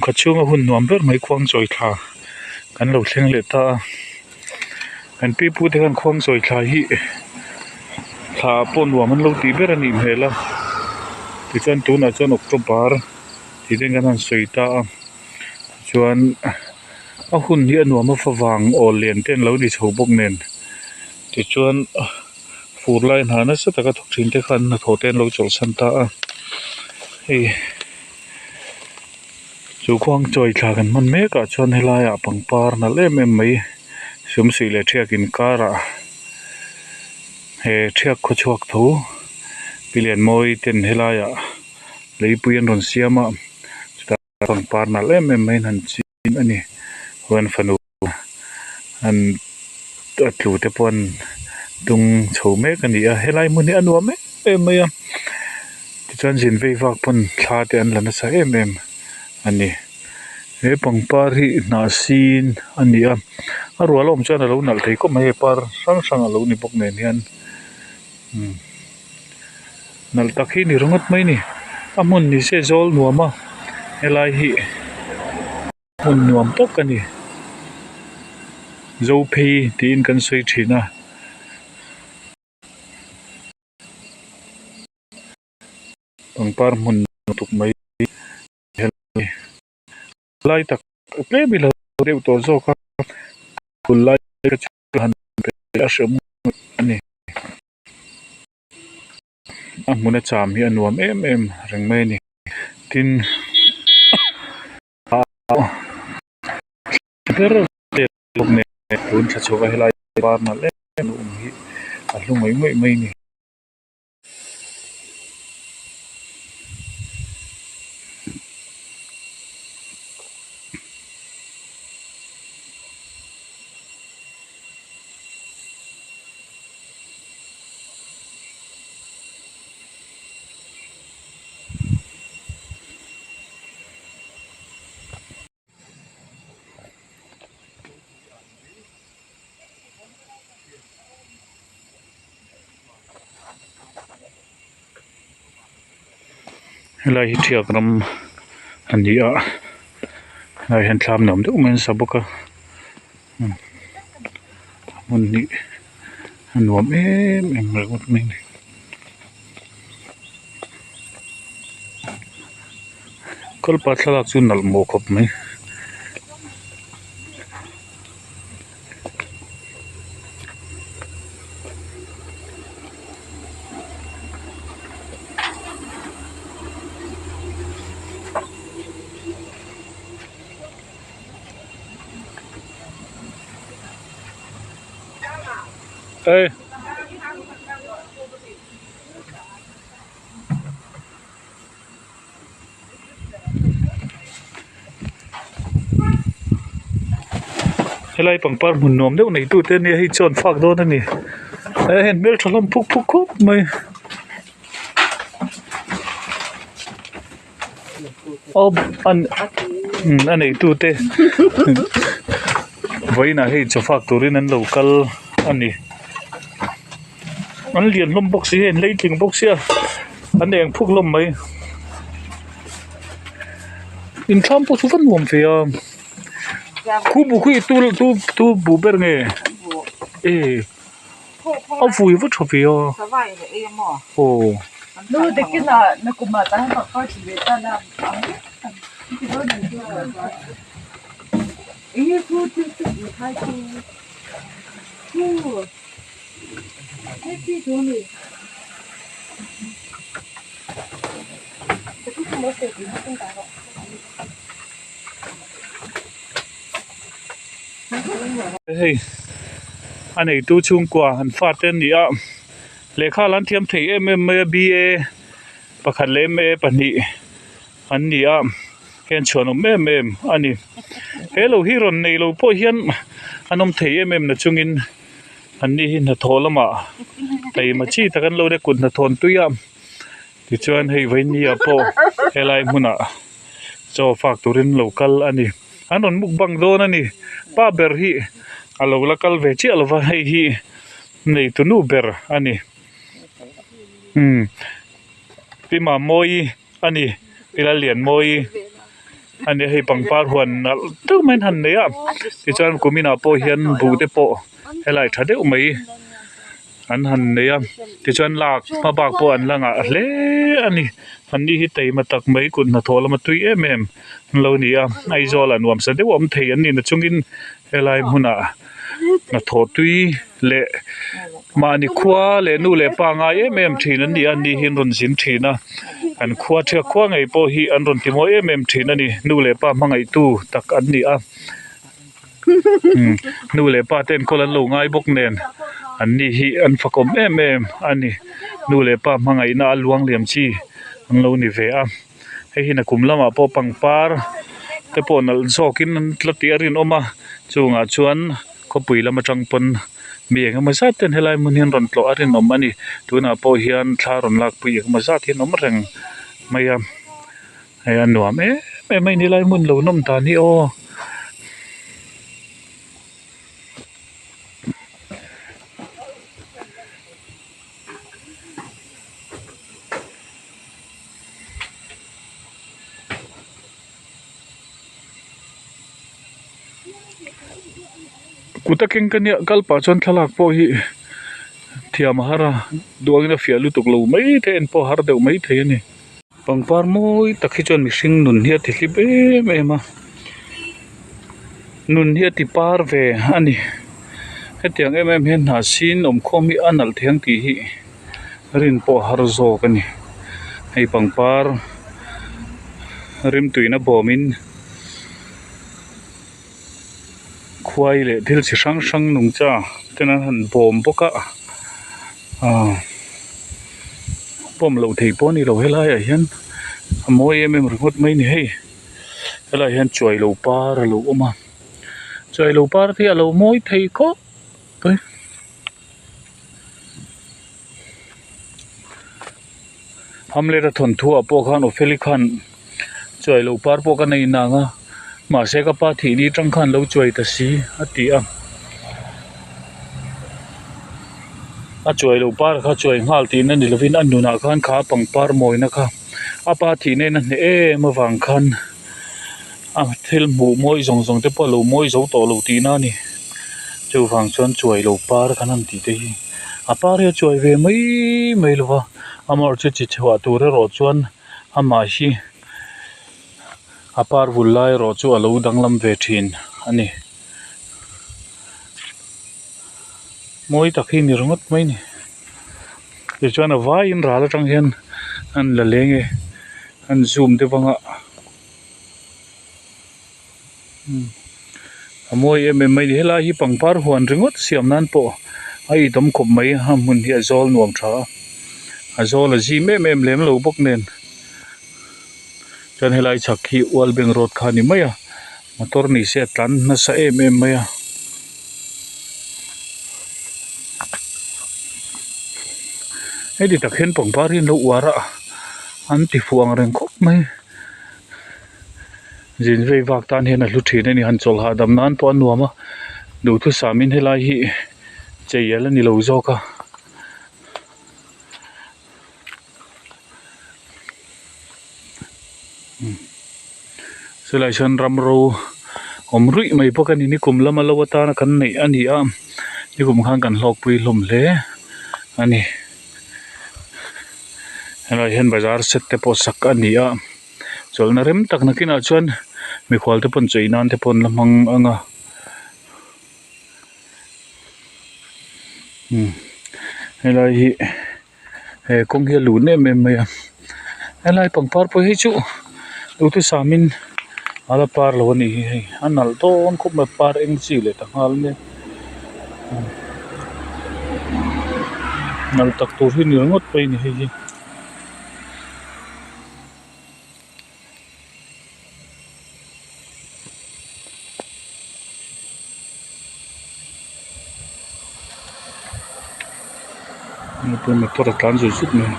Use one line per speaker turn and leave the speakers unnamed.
Kha chhunga hun nuam ber mai khuangchawi thla kan lo thleng leh ta a kan pi pu te khan khuangchawi thla hi thla pawh nuam an lo tih ber a nih hmel a tichuan tunah chuan october tih te kan han sawi ta a chuan a hun hi a nuam a favang awl lian te an lo ni chho bawk nen tichuan fur lai hna nasa taka thawk thin te khan hnathawh te an lo chawlhsan ta a hei. Chu khuangchawi thla kan hman mek ah chuan helaiah pangpar nalh em em mai sumsuih leh thiak inkarah he thiak khaw chhuak tho pi lianmawi ten helaiah leipui an rawn siam a chutah pangpar nalh em em mai an han ching a ni huan fanu an a tlu te pawh an tung chho mek a ni a helai hmun hi a nuam em em mai a tichuan zin vei vak pawn thla te an la nasa em em a ni he pangpar hi hnah sin a ni a a rual a awm chuan a lo nalh thei khawp mai hei par hrang hrang a lo ni bawk nen hian umm nalh tak hi a ni ringawt mai a ni a hmun ni se zawl nuam a helai hi. Hmun nuam tak a ni Zophei tiin kan sawi thin a. Pangpar hmun tuk mai helai lai tak tlem ilo deuh tawh zawk a phul lai te chu han a hreawm a ni. A hmuna cham hi a nuam em em reng mai a ni tin ber bawk nen tun thla chho a helai par nalh em em a awm hi a hlu ngawih ngawih mai a ni. Helai hi thiak ram a ni a helai hian thlam nuam deuh mai an sa bawk a hmun hi a nuam em em ringawt mai a ni. Kawlpa thlalak chu nalh mawh khawp mai. Helai pangpar hmun nuam deuh nei tute ania hei chuan fak dawn a ni he hei hmeltha hlawm phuk phuk khawp mai aw an a nei tute vawiinah hei chaw fak turin an lo kal a ni. An lian hlawm bawk si hei an hleitling bawk sia an eng phuk hlawm mai inthlam pawh chu va nuam ve a khu bu khi tu tu tu bu ber nge e a vui va tha ve a aw. Hei a neitu chhungkua an fate an ni a lehkha la an thiam thei em em mai a B A pakhat leh M A pahnih an ni a hei an chhuanawm em em a ni he lo hi rawn nei lo pawh hian an awm thei em em na chungin. An ni hi hnathawh lamah taima chi tak an lo nia kut hnathawh tui a tichuan hei vainia pawh helai hmunah chaw fak turin lo kal a ni an rawn mukbang dawn a ni pa ber hi a lo la kal ve chiah lo va hei hi neitu nu ber a ni umm pi Mamawii a ni pi Lallianmawii. Ani hei pangpar huan nalh deuh mai an han nei a tichuan kuminah pawh hian buh te pawh helai tha deuh mai an han nei a tichuan lak hmabak pawh an la ngah hle a ni an ni hi taima tak mai kut hnathawh lama tui em em an lo ni a Aizawl ah nuamsa deuh a awm thei an ni na chungin helai hmunah hnathawh tui leh mahni khua leh nu leh pa ngai em em thin an ni a an ni hi an rawn zin thin a an khua thiak khua ngei pawh hi an rawn ti mawi em em thin a ni nu leh pa hmangaih tu tak an ni a nu leh pa te enkawl an lo ngai bawk nen an ni hi an fakawm em em a ni nu leh pa hmangaihna a luang liam chi an lo ni ve a. Hei hi nakum lamah pawh pangpar te pawh nalh zawkin an tla tih a rinawm a chungah chuan khawpui lam atang pawn mi eng emaw zat ten helai hmun hi an rawn tlawh a rinawm a ni tunah pawh hian thla rawn lakpui eng emaw zat hi an awm reng mai a hei a nuam em em mai a ni helai hmun lo nawm dan hi aw. Kut a keng ka nia kal pah chuan thlalak pawh hi thiam a har a duangin a fiah lutuk lo mai thei a en pawh a har deuh mai thei a ni. Pangpar mawi tak hi chuan mihring nun hi a ti hlip em em a nun hi a ti par ve a ni hetiang em em hian hnahsin awmkhawm hi a nalh thei ang tih hi. Rin pawh a har zawk a ni hei pangpar rimtuina bawmin khuai leh thil chi hrang hrang nungcha ten an han bawm bawk a aaa pawm loh theih pawh a ni lo helai ah hian a mawi em em ringawt mai a ni hei helaiah hian chuai lo par a lo awm a chuai lo par te hi a lo mawi thei khawp mai. Hamlet a thawnthu ah pawh khan Opheli khan chuai loh par pawh ka nei nang a mahse ka pa thih ni tang khan lo chuai ta si a ti a a chuai loh par kha chuai nghal tihna ni lovin a nunah khan kha pangpar mawina kha a pa thih na in a hneh em avang khan a thil hmuh mawi zawng zawng te pawh a lo mawi zo tawh lo tihna a ni chuvang chuan chuai lo par kan han tih te hi a par hi a chuai ve mai mai lo va amaherawhchu chi chhuah tur erawh chuan amah hi a par vul lai erawh chu a lo danglam ve thin a ni mawi tak hi a ni ringawt mai a ni tichuan a vaiin ral atang hian an la leng e an zoom deuh ang a. A mawi em em mai a ni helai hi pangpar huan ringawt siam nan pawh a itawm khawp mai a hmun hi a zawl nuam tha a a zawl a zim em em lem lo bawk nen chuan helai chhak hi ual bank road kha a ni mai a motor ni se a tlan nasa em em mai a. Heti tak hian pangpar hi an lo uar a an ti fuh ang reng khawp mai. Zin vei vak tan hian a hlu thin a ni han chawlh hahdam nan pawh a nuam a duhthusam in helai hi chei a la ni lo zawk a. Chulaiah chuan ram ro awm ruih mai bawk a ni nikum lama lo atana kan neih a ni a nikum khan kan hlawkpui hlawm hle a ni. Helaiah hian bazar set te pawh sak a ni a chawlhna rem tak nakinah chuan mikhual te pawn chei nan te pawh an la hmang ang a umm helai hi he kawng hi a lun em em mai a helai pangpar pawh hi chu duhthusam in a la par lo a nih hi hei a nalh dawn khawp mai par eng chi leh ta nghal nia nalh tak tur hi ni ringawt mai a ni hei hi. Motor a tlan zut zut mai.